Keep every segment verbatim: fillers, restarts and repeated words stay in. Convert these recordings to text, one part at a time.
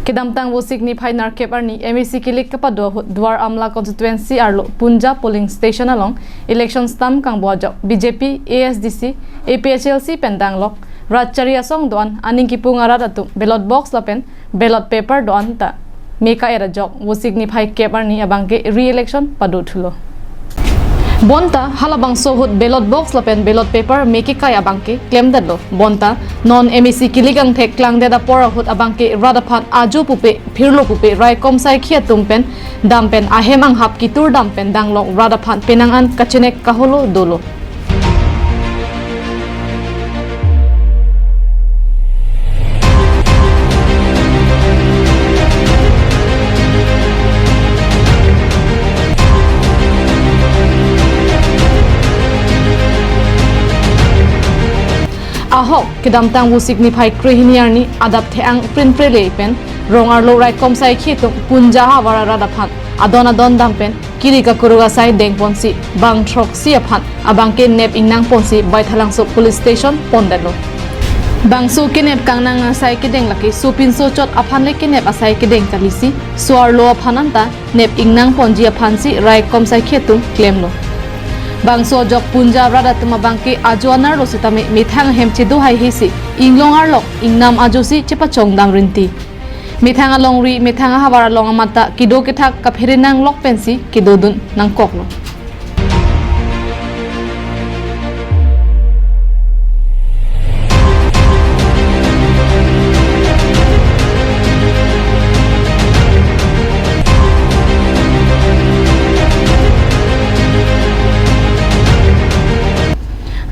Kedamtang Vosik niphai nerkep arni M A C kilik kapado ahut Duar Amla constituency arlo Punja polling station along election stamp kangbo ajok B J P, A S D C, A P H L C pen danglok rat chari asong do-an aning kipung arat atum ballot box lapen ballot paper do-an ta me ka-et ajok Vosik niphai kep arni abangke re-election pado thulo. Bonta halabangso ahut ballot box lapen ballot paper me kekai abangke klemdetlo. Bonta non M A C kilik angthek klangdet apor ahut abangke rat aphan ajo pupe phirlo pupe raikom saikhi atum pen dam pen ahem anghap kitur dam pen danglok rat aphan penang an kachenek kaholo dolo. Ahok, kedamtang Vosik niphai krehini arni adap the-ang prinprele pen rong arlo raikom saikhi atum Punja ahavar arat aphan adon adon dam pen kiri kakuruk asai dengponsi bang throksi aphan abangke nep ingnangponsi Baithalangso police station pondetlo. Bangso kenep kangnang asai kedeng lake sopinso chot aphan le kenep asai kedeng kalisi, so-arlo aphan anta nep ingnangponji aphansi raikom saikhi atum klemlo. Bangso ajok Punja rat atum abangke ajo anerlo sitame methang ahem chedo haihesi inglong arlok ingnam ajosi chepachongdam rinti. Methang alongri, methang ahavar along amat ta kedo kethak kaphere nanglok pensi kedodun nangkoklo.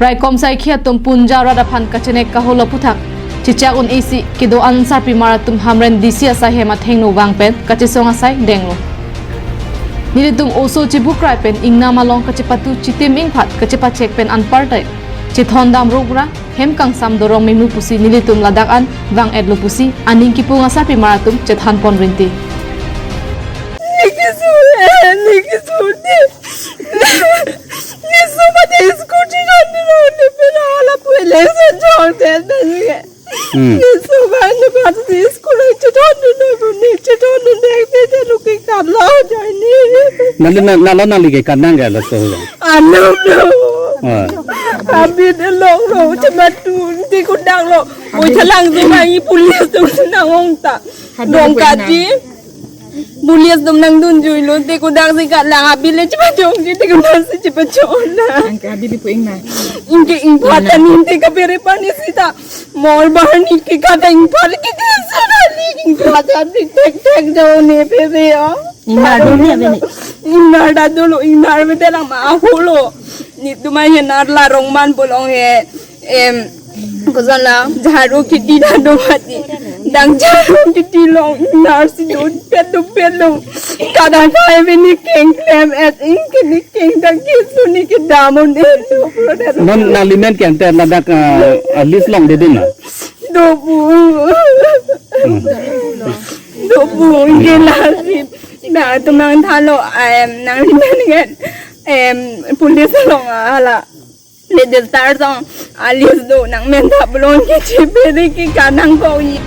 Raikom saikhi atum Punja rat aphan kachenek kaholo aputhak chechak un-esi kedo-an sarpimar atum Hamren D C asai hem athengno vang pen kachesong asai denglo. Nelitum oso chibukrai pen ingnam along kachepatu chitim ingphat kachepachek pen anparta chethondam rukra hem kangsam dorong memu pusi nelitum ladak an vang-etlo pusi aning kipung asarpimar atum chethanpon rinti. Niki su, eh, niki su ni. Ni su mati school chithondunlo, ni pela hala pu election jong te na ni. Hmm. Ni su ba ni ba ni school chithondunlo, ni chithondun dek te te luki kalo joi ni. Nali na, nalo nali ke kanang ke laso ho. Anu lo. Ah. Abi de long lo, chematu, di kudang lo. Oi, chalang tu nang i police tu nang ong ta. Dong kati. Police atum nangdunjuilo, te kodak si kalang abi le chepachongji, te kodak si chepachong na. Anke abi di pu ingna. Ingke ingphat ta nin te kaphere pani sita. Mor bar ni ke kada ingphat ke te sana ni ingphat ta ni tek tek jo ne phere ya. Ingnar do ni abi ni. Ingnar da dolo, ingnar me te lang ma aholo. Ni tumai he nar la rong man bolong he. Em, kozala, jharu kiti dah do mati. Dang jharu kiti long, ingnar si do, pet do, pet do. Kada kai bini keng klem et, ingke ni keng dang kisu ni ke damon et do. Non nang limen keng te ladak, ah, ah, list longde din na. Do pu. Hmm. Do pu, ingke la si. Na, tumang thalo, em, nang limen keng. Em, police along, ah, hala. Register song alis do nang menta belon ke chephere ke kanang kok i.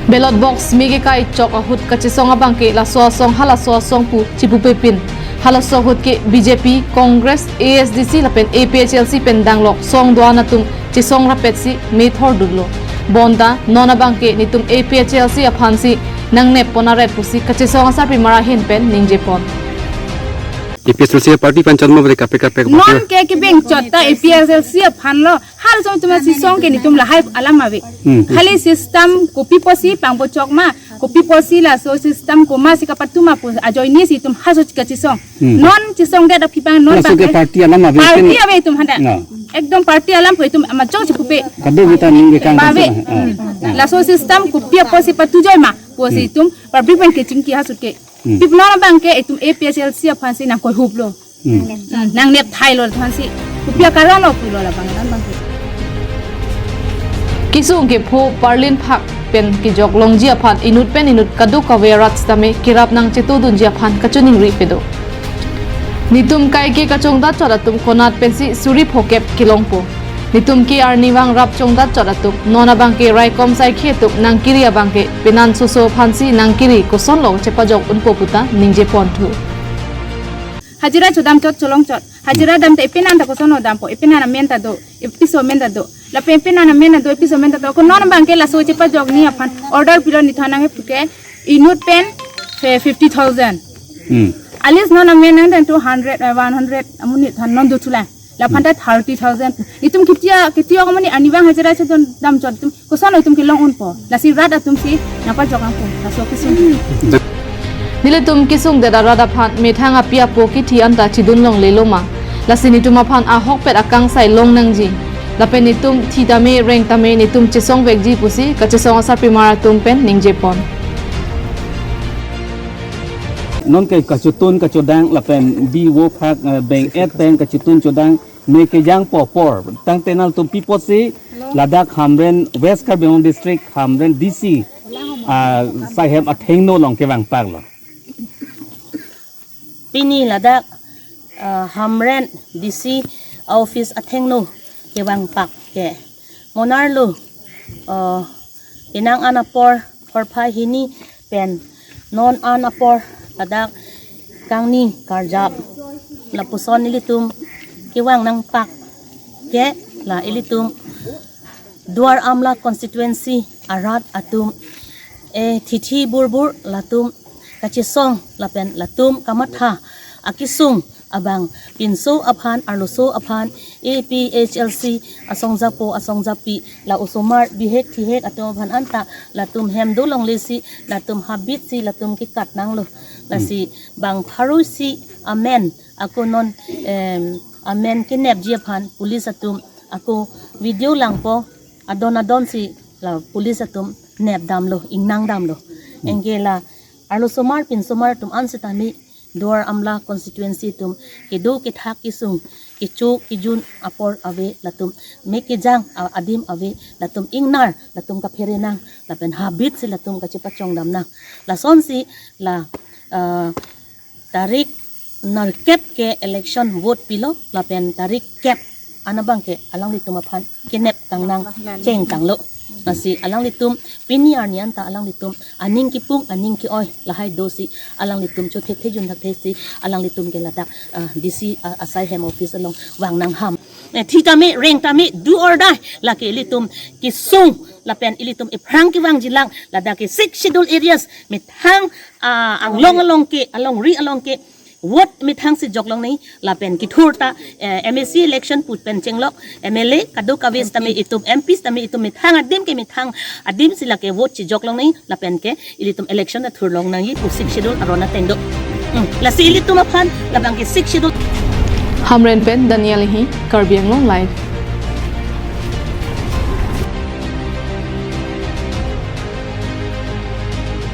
Ballot box me kekai chok ahut kachesong abangke laso asong halaso asong pu chipupepin. Halaso ahut ke B J P, Congress, A S D C lapen A P H L C pen danglok song do-an atum chesong rapetsi me thordunlo. Bonta non abangke netum A P H L C aphansi nangnep pon aret pusi kachesong asarpimar ahin pen ningjepon. A P H L C party aphan chot ma bade kaprek kaprek non party. Ke kibeng chot ta A P H L C aphan lo. Halaso atum chesong ke netum lahai alam ave. Hmm. Khali system kopi pusi pangbo chok ma, kopi pusi laso system komatsi kapatuma pu ajoine si itum halaso kachesong. Hmm. Non chesong det aphi pang non laso ke bang party alam ave. Party pen ave itum handa. Na. Ekdom party alam ko itum amachong chipupe. Kado kita ning ke kang ba ave. Kan sana. Hmm. Laso system kopi pusi patujoi ma pusi hmm itum public pen kechingki halaso ke. Hmm. Pipnon abangke itum A P H L C aphansi nangkoihuplo. Hmm. Hmm, nangnep thailo aphansi. Kopi akaron lo pulo labang, labangke. Kisung kepho parlin phak pen kejok longji aphan inut pen inut kadokave arat sitame kerap nangchetodunji aphan kachiningri pado. Netum kaike kachongdat chot atum konat pensi suri phokep kelongpo. Netum ke arnivang rap chongdat chot atum, non abangke raikom saikhi atum nangkiri abangke penan soso aphansi nangkiri, kosonlo chepajok unpo puta ningje ponthu. Hajira chodam chot cholong chot. Hajira dam ta ipenan ta kosonlo dampo, ipenan amen ta do, ipiso amen ta do. Lapen ipenan amen ta do, ipiso amen ta do. Ko non abangke laso chepajokji aphan order pilo, netum nangkepu ke inut pen fifty thousand. Hmm. At least non amen nang dan two hundred, eh, one hundred amonit aphan non dothulang. Laphan ta thirty thousand. Netum kitia, kitia amonit arnivang hajira chodam chot atum, kosonlo netum kelong unpo. Lasi rat atumsi nangpajok nangpo. Laso kesung. Nelitum kesung det arat aphan methang api apo kithi anta chidun longlelo ma? Lasi netum aphan ahokpet akangsai long nangji. Lapen netum thi tame reng tame netum chesong vekji pusi kachesong asarpimar atum pen ningje pon. Non ke kachotun kachodang lapen bi vo phak, eh, beng et pen kachotun chodang me kejangpo apor. Tangte nangtum pi apotsi ladak Hamren, West Karbi Anglong District Hamren D C, ah, saihem athengno along kevangpaklo? Pini ladak, ah, Hamren D C office athengno kevangpak ke monarlo, ah, penang an apor porphai hini pen non an apor ladak kangni karjap lapuson nelitum kevang nangpak ke la ilitum Duar Amla constituency arat atum, eh, thithi burbur latum kachesong lapen latum kamatha akesung abang pinso aphan arloso aphan A P H L C asongjapo asongjapi la osomar bihek thihek atum aphan anta latum hem dolonglesi latum habitsi latum kekat nanglo. Lasi bang pharosi amen ako non, em, amen kenepji aphan police atum ako video langpo, adon adonsi la police atum nepdamlo, ingnangdamlo. Anke la arlosomar pinsomar atum an sitame Duar Amla constituency atum kedo kethak kesung, kecho kejun apor ave latum, me kejang a-, adim ave latum ingnar, latum kaphere nang lapen habitsi latum kachepachongdam nang. Lasonsi la, ah, tarik nerkep ke election vote pilo lapen tarik kep an abangke alanglitum aphan kenep kangnang chengtanglo. Lasi alanglitum pini arni anta alanglitum aning kipung aning ke-oi lahai dosi alanglitum chothekthe junthakthesi alanglitum ke ladak, ah, D C, ah, asaihem office along vang nangham. Eh, thi tame reng tame do or die lake ilitum kesung lapen ilitum ephrang kevangjilang ladak ke Sixth Schedule areas methang, ah, anglong along ke, alongri along ke vote methangsi jok longnangji lapen kethur ta, eh, M A C election pu pen chenglok, M L A kadokave sitame itum, M P sitame itum methang adim ke methang adimsi lake vote chijok longnangji lapen ke ilitum election ta thur longnangji pu Sixth Schedule aron ateng do. Hmm. Lasi ilitum aphan labang ke Sixth Schedule. Hamren pen Daniel Inghi, Karbi Anglong Live.